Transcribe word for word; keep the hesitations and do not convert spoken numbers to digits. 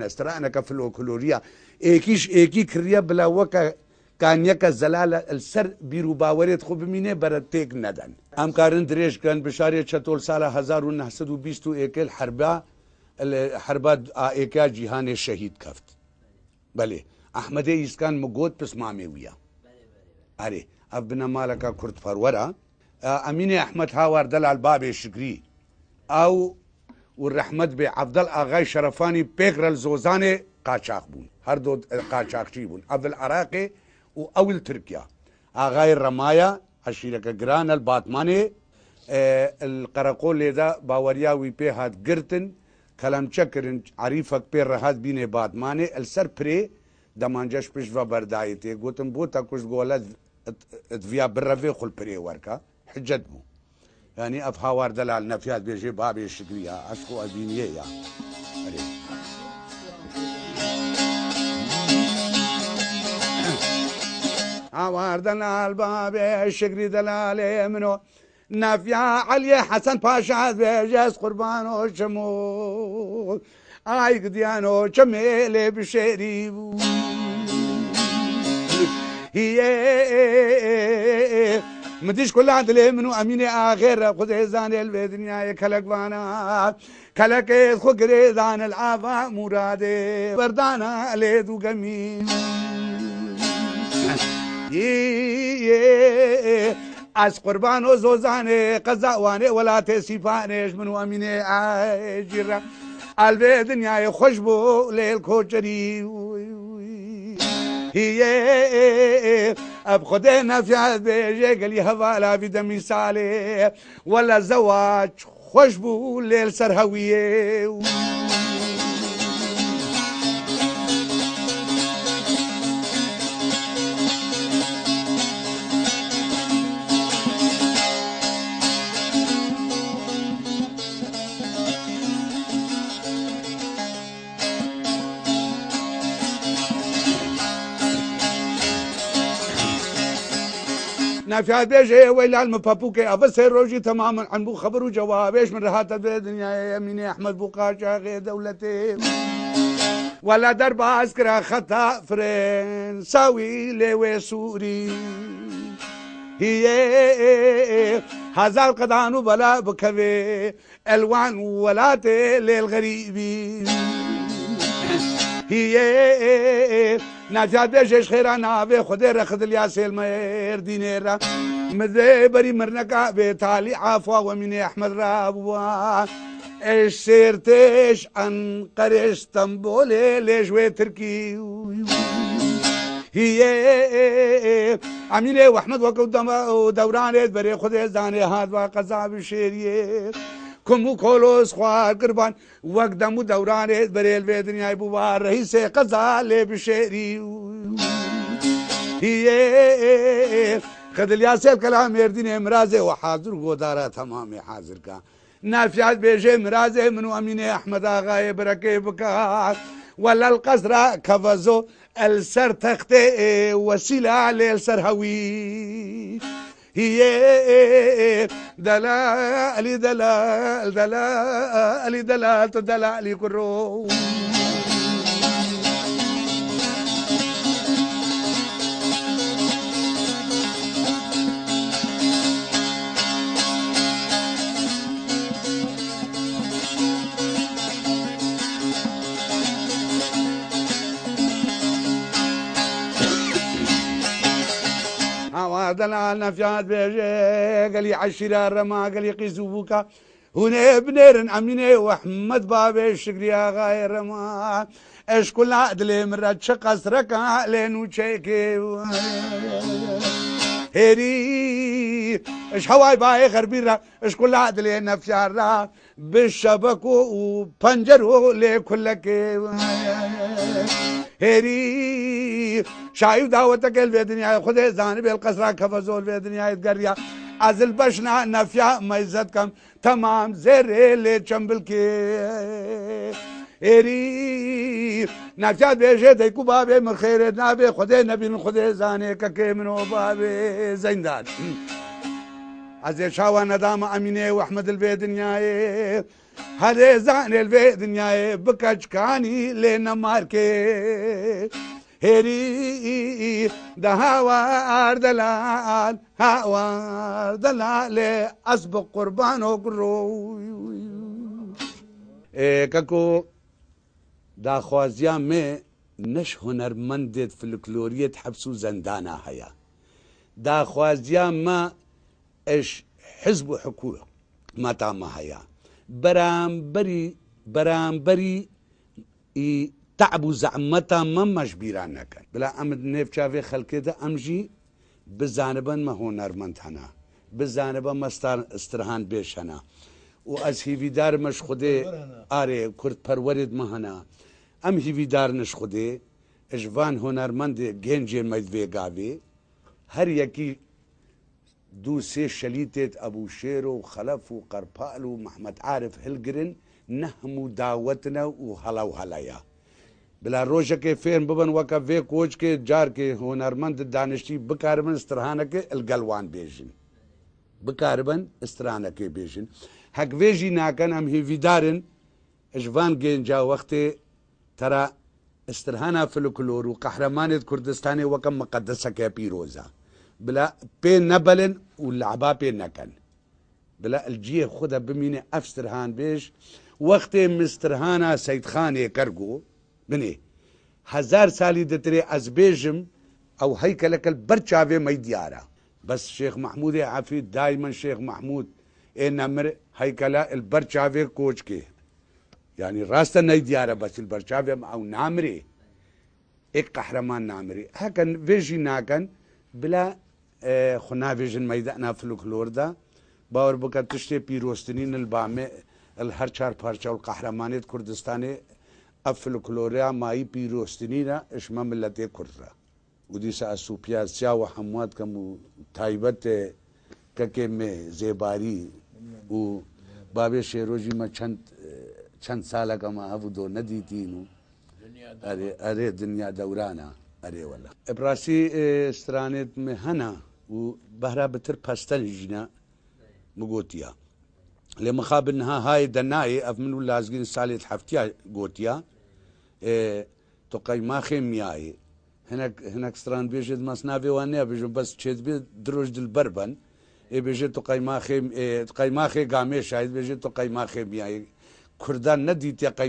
Straneke folklorî ya. Êkî ji êkî kiriye bila weke kaniyeke zelal e, li ser bîr û bawerê xwe bimîne, bere têk neden. Em karin dirêj bikin, bişarê çetol sala hezar û neh sed û bîst û êkê li herba, li herba a êkê ya cîhanê şehîd keft. Belê. Ehmedê Îskan min got pismamê wî ya. Erê, ev binemaleke kurdperwer e. E, Emînê Ehmed Hawar Delal babê Şikrî. Ew û rehmet bê Evdel Axay Şerefanî pêk re li Zozanê qaçax bûn. Her do, e, qaçaxçî bûn. Ev li Iraqê û ew li Tirkiya. Axayê Remaya, eşîreke giran e li Batmanê. E, li qereqolê de baweriya wî pê hat girtin, kelemçe kirin, erîfek pê re hat bînê Batmanê, li ser pirê demance ji pişt ve berdayê tê. Gotin, bo te kuşt gole d-, d-, d-, viya birevê xul pirê werka. Hicet bû. Yanî ev Hawar Delal Nefyat bêjê babê Şikrî ya, eşq û evîniyê ya. Erê. Hawar Delal babê Şikrî Delalê min o. Nefya Eliyê Hesen Paşa dibêje, ez qurban o çimo. Ay gidiyano çemê lê bişêrî bû. Hiyê, min dîş kula dilê min û Emînê axê re, Xwedê zanê li vê dinyayê kelek vana. Kelekê xwe girêdan li ava Muradê. Berdana lê dû gemî. Yê, yê, ez qurban o Zozanê, qeza Wanê, welatê Sîpanê, ji min û Emînê Ecî re. Elvê dinyayê xweş bû, lêl koçerî. Hiyê, ev Xwedê Nefya bêjê, gelî hevala vî demî salê. Wele zewac xweş bû, lê li ser hewiyê. Nefya bêjê, weylal min pepûkê, ev sê rojî temamin em bû xeber û cewabê ji min re hate vê dinyayê, Emînê Ehmed bû qaçaxê dewletê. Wela derbas kira xeta Fransa wî lê wê Sûrî. Hiyê hezar qedan û bela bikevê, Elwan welatê lêl xerîbî. Hiyê, Nefya bêjê ji xêra navê Xwedê re Xidilya Sêl Mêrdînê re. Min dê berî mirneka bê talî afwa we Emînê Ehmed re bûa. Eş sêrtêş Enqerê Stenbolê lê ji wê Tirkî. Hiyê, Emînê Ehmed wek ew dema û dewranê berê Xwedê zanê hat va qeza bi şêriyê. Kum û kolos xwar qirban, wek dem û dewranê berê li vê dinyayê bû va reîsê qeza lê bişêrî. Hiyê, Xidilya Sêl Kela Mêrdînê mirazê we hazir û godara temamê hazir ka. Nefyat bêjê mirazê min û Emînê Ehmed Axayê birekê bika. Wele li qesra Kevezo el ser textê wesîla lê li ser hewî. Hiyê delalî delal, delalî delal, tu delalî kuro. Hawa delal Nefyat bêje, gelî eşîra Rema, gelî qîz û bûka. Hûn ê binêrin Emînê û Ehmed babê Şikrî Axayê Rema. Eşkula dilê min re çi qesreka lê nûçeyekê. Hêrî, ji heway bayê xerbî re, eşkula dilê Nefyar re, bi şebeko û pencero lê kulekê. Hêrî, şayî û daweteke li vê dinyayê Xwedê zanibê li qesra Kefezo li vê dinyayê digeriya. Ez li beşna Nefya meyzet kem. Temam zêrê lê çembilkê. Êrî Nefya bêje, dayk û babê min xêrê nabê, Xwedê nebîn, Xwedê zanê, kekê min o babê zeyndar. Ez ê çawa nedama Emînê û Ehmed li vê dinyayê. Herê zanê li vê dinyayê bi keçkanî lê nemarkê. Hêrî de hawar delal, hawar delalê ez bi qurbano guro. Ê, keko, daxwaziya me neş hunermendêt folkloriyêt heps û zendana heye. Daxwaziya me eş hizb û hikûmeta me heye. Beramberî, beramberî î te'b û zehmeta me, me ji bîra nekin. Bila em di nêv çavê xelkê de em jî bizanibin me hunermend hene. Bizanibin me star-, stirhan bêj hene. Û ez hîvîdar me ji Xwedê, arê, kurdperwerêd me hene. Em hîvîdar ne ji Xwedê, ji van hunermendê gencê me vê gavê, her yekî du sê şelîtêt Ebû Şêro û Xelef û Qerpal û Mehmet Arif hilgirin, ne hemû dawet ne û hela û hela ya. Bila rojekê fêrm bibin weke vê koçkê, carkê hunermend daniştî bikaribin stirhanekê li gel wan bêjin. Bikaribin stirhanekê bêjin. Hek vê jî nakin, em hêvîdar in ji van genca wextê tera stirhana folklor û qehremanêd Kurdistanê weke miqedeseke pîroz e. Bila pê nebelin û lehba pê nekin. Bila li cihê xwe de bimîne ev stirhanbêj. Wextê min stirhana Seydxanê Kergo, binê, hezar salî ditirê ez bêjim, ew heykeleke li ber çavê me diyar e. Bes Şêx Mehmûdê Efî, daymen Şêx Mehmûd ê nemir, heykela li ber çavê koçkê. Yanî rast e ney diyar e, bes li ber çavê me ew namirê. Ê qehreman namirî. Hekin vê jî nakin, bila, e, xwe navêjin meydana folklor de. Bawer bike tiştê pîroztinî ne li ba me, li her çar parça û qehremanêd Kurdistanê ev folkloriya mayî pîroztinî ne ji me miletê Kurd re. Û dîsa ez sûpiya siya we hemû dikim û taybet e kekê me Zêbarî û babê Şêro jî me çend, çend saleke me hev û do nedîtîn û erê, erê dinya dewran e. Erê wele. Bi rastî, e, stranêd me hene û behra bitir pesten jî ne, min gotiya. Lê mixabin niha hayê de nayê, ev min û Lazgîn salê di heftiya gotiya. E, Tu qeymaxê miyayê. Hinek, hinek stranbêjê di mas navê wan neyabêjin, bes çêdibê du roj dilber ben. Ê bêjê tu qeymaxê, ê, tu qeymaxê Gamêşayê, dibêjê tu qeymaxê miyayê. Kurdan nedîtiye